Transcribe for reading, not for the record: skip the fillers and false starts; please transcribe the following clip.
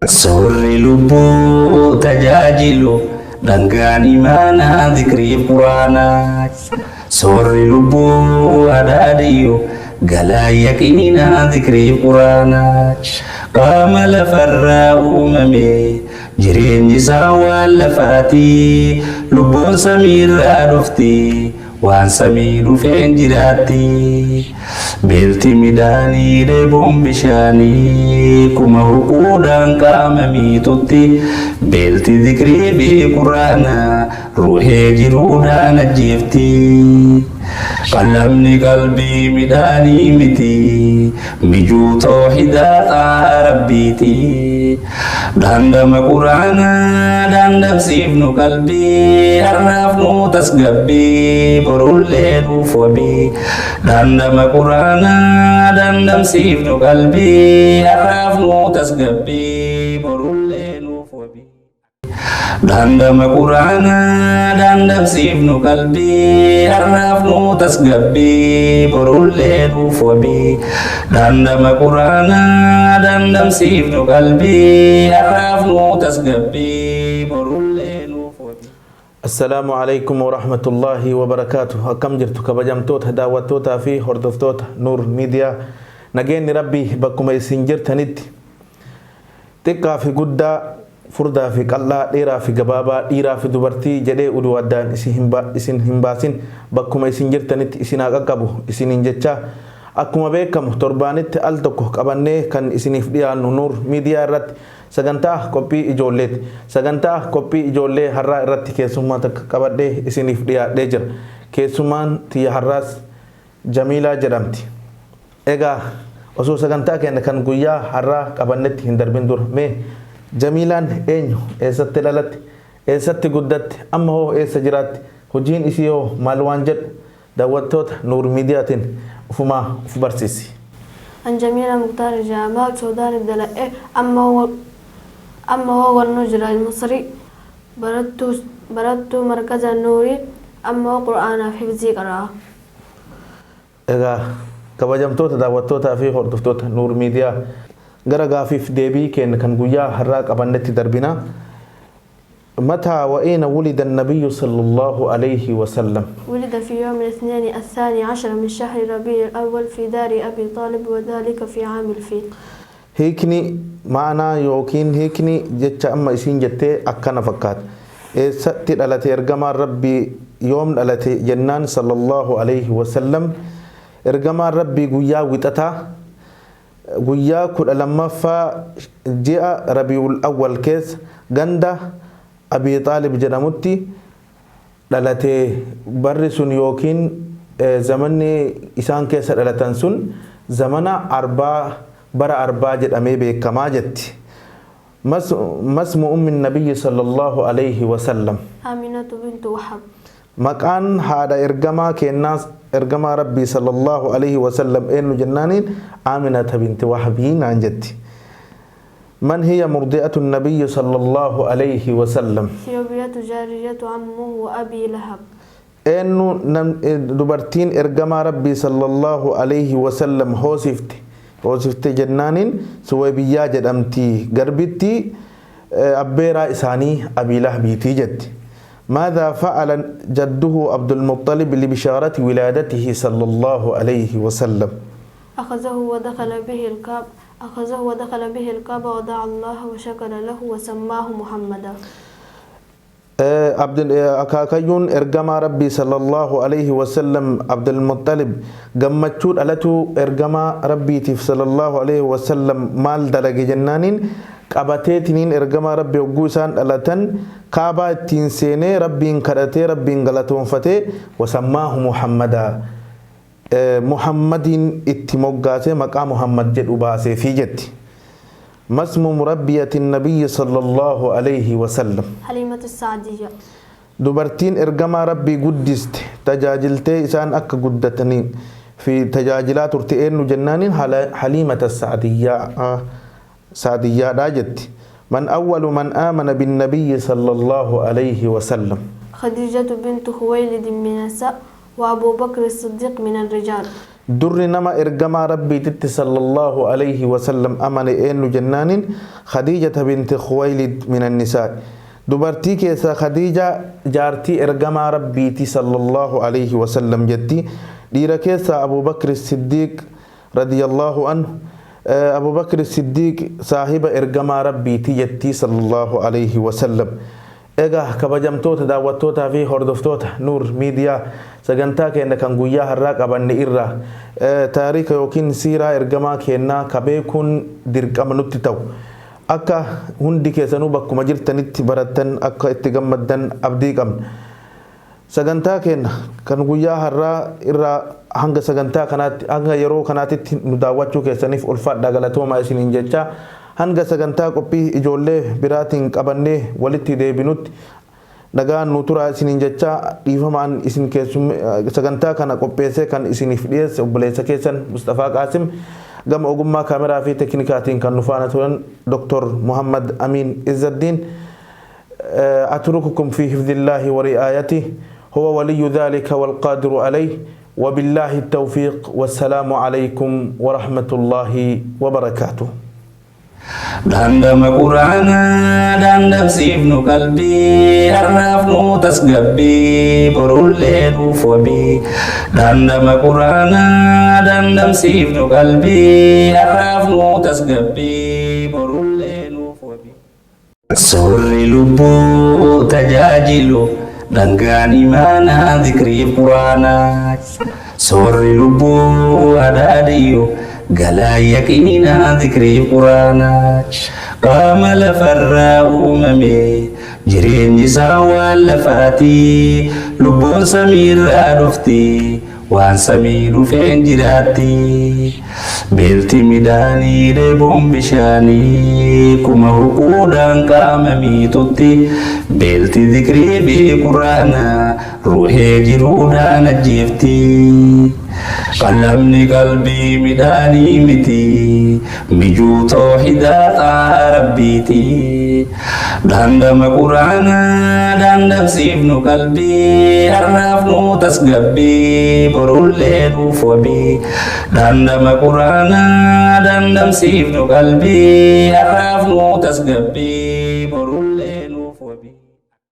Soorri lubbuu tajaajilu dhangaan imaanaa zikriif quraanaa. Soorri lubbuu adhaadhiyyu galaa yaqiinaa zikriif quraanaa. Qaama lafarraa uumame jireenyi isaa waan lafaati lubbuun samiirraa dhufti waan samii dhufeen jiraatti. Beelti midhaanii dheebuun bishaanii kuma huquudhaan qaama miitutti beelti zikrii fi quraanaa ruuhee jiruudhaan ajjeefti. Qalamni qalbii midhaanii miti mijuu toohidaa xaa rabbiiti. Dhandhama quraanaa dhandhamsiifnu qalbii har'aaf nu tasgabbii borullee nuuf wabii. Dhandhama quraanaa dhandhamsiifnu qalbii har'aaf nu tasgabbii borullee nuuf wabii. Dhandhama quraanaa dhandhamsiifnu qalbii har'aaf nu tasgabbii borullee nuuf wabii. Dhandhama quraanaa dhandhamsiifnu qalbii har'aaf nu tasgabbii borullee nuuf wabii. Assalaamu alaikum warahmatullaahi wabarakaatu. Akkam jirtu kabajamtoota daawwattootaa fi hordoftoota Nuur Miidiyaa. Nageenyi Rabbii bakkuma isin jirtanitti xiqqaa fi guddaa, furdaa fi qal'aa, dheeraa fi gabaabaa, dhiiraa fi dubartii jedhee uduu addaan isin hin baasin bakkuma isin jirtanitti isin haa qaqqabu isiniin jechaa akkuma beekamu torbaanitti al tokko qabannee kan isiniif dhiyaannu Nuur Miidiyaa irratti sagantaa qophii ijoolleeti. Sagantaa qophii ijoollee har'aa irratti keessummaa takka qabadhee isiniif dhiyaadhee jira. Keessummaan tiyya har'aas Jamiilaa jedhamti. Egaa osoo sagantaa keenya kan guyyaa har'aa qabannetti hin darbin dura mee Jamiilaan eenyu? Eessatti dhalatte? Eessatti guddatte? Amma hoo eessa jiraatti? Hojiin isii hoo maal waan jedhu daawwattoota Nuur Miidiyaatiin ufumaa uf barsiisi. An Jamiila Muktaar jedhama. Suudaan dhaladhe. Amma hoo walnu jira Masrii. Barattuu markaza Nuurii. Amma hoo Qur'aanaaf hifzii qara'a. Egaa kabajamtoota daawwattootaa fi hordoftoota Nuur Miidiyaa gara gaafiif deebii keenya kan guyyaa har'aa qabannetti darbina. متى وأين ولد النبي صلى الله عليه وسلم؟ ولد في يوم الاثنين 12 من شهر ربيع الأول في دار أبي طالب وذلك في عام الفيل. Hiikni ma'anaa yookiin hiikni jecha amma isiin jettee akkana fakkaata. Eessatti dhalate ergamaan Rabbii yoom dhalate jennaan sallallahu alayhi wasallam ergamaan Rabbii guyyaa wixataa guyyaa 12ffaa ji'a Rabiul Awwal keessa ganda Abii Xaalib jedhamutti dhalate barri sun yookiin zamanni isaan keessa dhalatan sun zamana arbaa bara arbaa jedhamee beekamaa jetti. Masmu ummi nabiyyi sallallahu alayhi wasallam. آمنة بنت وهب. Maqaan haadha ergamaa kennaas ergamaa Rabbii sallallahu alayhi wasallam eenyu jennaaniin Aaminata binti Wahbii naan jetti. من هي مرضعة النبي صلى الله عليه وسلم؟ ثويبة جارية عمه أبي لهب. Eenyu dubartiin ergamaa Rabbii sallallahu alayhi wasallam hoosifte jennaaniin Suwaybiyyaa jedhamti garbitti abbeeraa isaanii Abii Lahbiitii jetti. ماذا فعل جده عبد المطلب لبشارة ولادته صلى الله عليه وسلم؟ أخذه ودخل به الكعبة ودعا الله وشكر له وسماه محمدا. Akaakayyuun ergamaa Rabbii sallallahu alayhi wasallam Abdulmuttalib gammachuu dhalatuu ergamaa Rabbiitiif sallallahu alayhi wasallam maal dalage jennaaniin qabateetiniin ergamaa Rabbii hogguu isaan dhalatan kaabaa ittiin seenee Rabbiin kadhatee Rabbiin galatoonfatee wasammaahu Muhammadaa Muhammadiin itti moggaasee maqaa Muhammad jedhu baaseefii jetti. ما اسم مربية النبي صلى الله عليه وسلم؟ حليمة السعدية. Dubartiin ergamaa Rabbii guddiste tajaajiltee isaan akka guddatanii fi tajaajilaa turte eenyu jennaaniin Haliimata Sa'diyyaa Sa'diyyaadha jetti. من أول من آمن بالنبي صلى الله عليه وسلم؟ خديجة بنت خويلد من النساء وأبو بكر الصديق من الرجال. Durri nama ergamaa Rabbiititti sallallaahu aleyhi wa sallam amane eennu jennaaniin Khadiijata binti Khuwaylid min annisaa'i. Dubartii keessaa Khadiijaa jaartii ergamaa Rabbiiti sallallaahu aleyhi wa sallam jetti. Dhiira keessaa Abuu Bakri Siddiiq radiyallaahu anhu Abuu Bakri Siddiiq saahiba ergamaa Rabbiiti jetti sallallaahu aleyhi wa sallam. Egaa kabajamtoota daawwattootaa fi hordoftoota Nuur Miidiyaa sagantaa keenna kan guyyaa har'aa qabanne irraa taariika yookiin siiraa ergamaa keennaa ka beekuun dirqama nutti ta'u akka hundi keessanuu bakkuma jirtanitti barattan akka itti gammaddan abdii qabna. Sagantaa keenna kan guyyaa har'aa irraa hanga sagantaa kanaatti hanga yeroo kanaatitti nu daawwachuu keessaniif ulfaadhaa galatoomaa isiniin jechaa hanga sagantaa qophii ijoollee biraatiin qabannee walitti deebinutti nagaan nu turaa isiniin jechaa dhiifamaan isin keessumme sagantaa kana qopheessee kan isiniif dhiyeesse obboleessa keessan Musxafaa Qaasim gama ogummaa kaameraa fi teknikaatiin kan nu faana turan Dr. Muhammad Amiin Izzaddiin أترككم في حفظ الله ورعايته هو ولي ذلك والقادر عليه وبالله التوفيق والسلام عليكم ورحمة الله وبركاته. Dhandhama Qur'aanaa dhandhamsiifnu qalbii har'aaf nu tasgabbii borullee nuuf wabii. Dhandhama Qur'aanaa dhandhamsiifnu qalbii har'aaf nu tasgabbii borullee nuuf wabii. Soorri lubbuu tajaajilu dhangaan imaanaa zikriif quraanaa. Soorri lubbuu adaadiyyu galaa yaqiinaa zikriif quraanaa. Qaama lafarraa uumame jireenyi isaa waan lafaati lubbuun samiirraa dhufti waan samii dhufeen jiraatti. Beelti midhaanii dheebuun bishaanii kuma huquudhaan qaama miitutti beelti zikrii fi quraana ruuhee jiruudhaan ajjeefti. Qalamni qalbii midhaanii miti mijuu toohidaa xaa rabbiiti. Dhandhama Qur'aanaa dhandhamsiifnu qalbii har'aaf nu tasgabbii borullee nuuf wabii. Dhandhama Qur'aanaa dhandhamsiifnu qalbii har'aaf nu tasgabbii borullee.